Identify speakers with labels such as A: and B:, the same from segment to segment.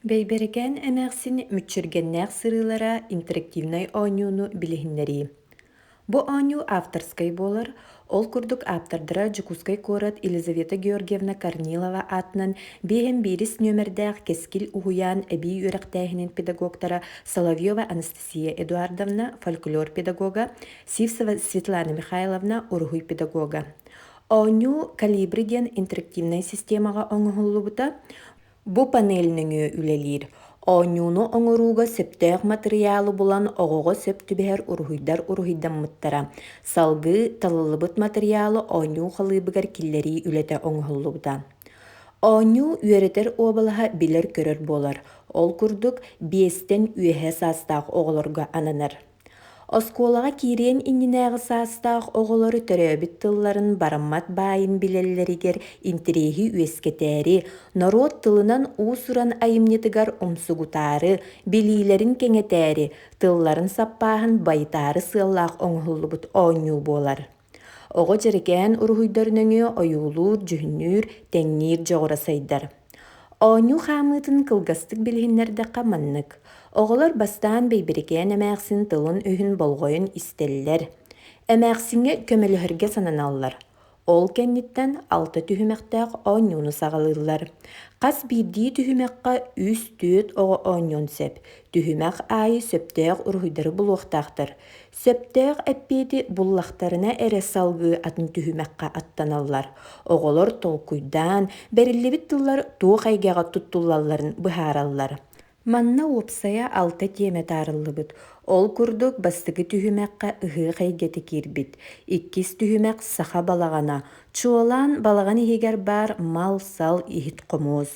A: Бэйбэрикээн эмээхсин мүччүргэннээх сырыылара интерактивнай оонньууну билиһиннэрии. Бу оонньуу авторскай буолар, ол курдук ааптардара Дьокуускай куорат Елизавета Георгиевна Корнилова аатынан биэһэн биирис нүөмэрдээх Кэскил уһуйаан эбии үөрэхтээһинин педагогтара Соловьева Анастасия Эдуардовна, фольклор педагога, Сивцева Светлана Михайловна, уруһуй педагога. Оонньуу «Калибри» диэн интерактивнай системаҕа оҥоһуллубута. Бу панель нөҥүө үлэлиир, оонньууну оҥорууга сөптөөх матырыйаалы булан оҕоҕо сөп түбэһэр уруһуйдар уруһуйдаммыттара, салгыы талыллыбыт матырыйаалы оонньуу халыыбыгар киллэрии үлэтэ оҥоһуллубута. Оонньуу үөрэтэр уобалаһа билэр-көрөр буолар, ол курдук биэстэн үөһэ саастаах оҕолорго ананар. Оскуолаҕа киириэн иннинээҕи саастаах оҕолору төрөөбүт тылларын бараммат баайын билэллэригэр интэриэһи үөскэтээри, норуот тылынан уус-уран айымньытыгар умсугутаары, билиилэрин кэҥэтээри, тылларын саппааһын байытаары сыаллаах оҥоһуллубут оонньуу буолар. Оҕо дьэрэкээн уруһуйдар нөҥүө ойуулуур-дьүһүннүүр, тэҥниир дьоҕура сайдар. Оонньуу хаамыытын кылгастык билиһиннэрдэххэ маннык: оҕолор бастаан Бэйбэрикээн эмээхсин тылын-өһүн болҕойон истэллэр, эмээхсиҥҥэ көмөлөһөргө сананаллар. Ол кэнниттэн алта түһүмэхтээх оонньууну саҕалыыллар. Хас биирдии түһүмэххэ үс-түөрт оҕо оонньуон сөп. Түһүмэх аайы сөптөөх уруһуйдары булуохтаахтар. Сөптөөх эппиэти буллахтарына эрэ салгыы атын түһүмэххэ аттаналлар. Оҕолор толкуйдаан, бэриллибит тыллар туох эйгэҕэ туттуллалларын быһаараллар. Манна уопсайа алта тиэмэ таарыллыбыт. Ол курдук бастакы түһүмэххэ ыһыах эйгэтэ киирбит. Иккис түһүмэх саха балаҕана, чуолаан балаҕан иһигэр баар мал-сал иһит-хомуос.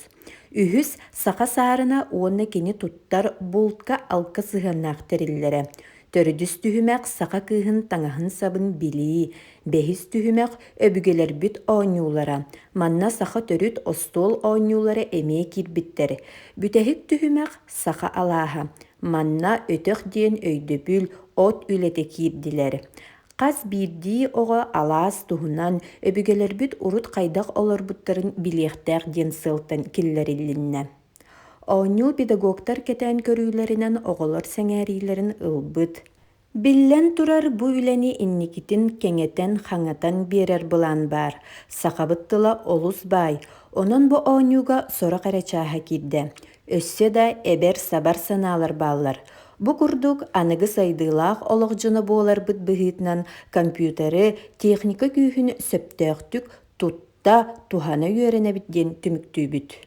A: Үһүс саха саарына уонна кини туттар бултка-алка сыһыаннаах тэриллэрэ. Төрдүс түһүмэх саха кыыһын таҥаһын-сабын билии, бэһис түһүмэх өбүгэлэрбит оонньуулара. Манна саха төрүт остуол оонньуулара эмиэ киирбиттэр. Бүтэһик түһүмэх саха алааһа. Манна өтөх диэн өйдөбүл, от үлэтэ киирдилэр. Хас биирдии оҕо алаас туһунан, өбүгэлэрбит урут хайдах олорбуттарын билиэхтээх диэн сыалтан киллэрилиннэ. Оонньуу педагогтар кэтээн көрүүлэринэн оҕолор сэҥээриилэрин ылбыт. Биллэн турар, бу үлэни инникитин кэҥэтэн-хаҥатан биэрэр былаан баар. Сахабыт тыла олус баай, онон бу оонньууга сорох эрэ чааһа киирдэ. Өссө да эбэр-сабар санаалар бааллар. Бу курдук аныгы сайдыылаах олох дьоно буоларбыт быһыытынан компьютеры, техника күүһүн сөптөөхтүк тутта, туһана үөрэнэбит диэн түмүктүүбүт.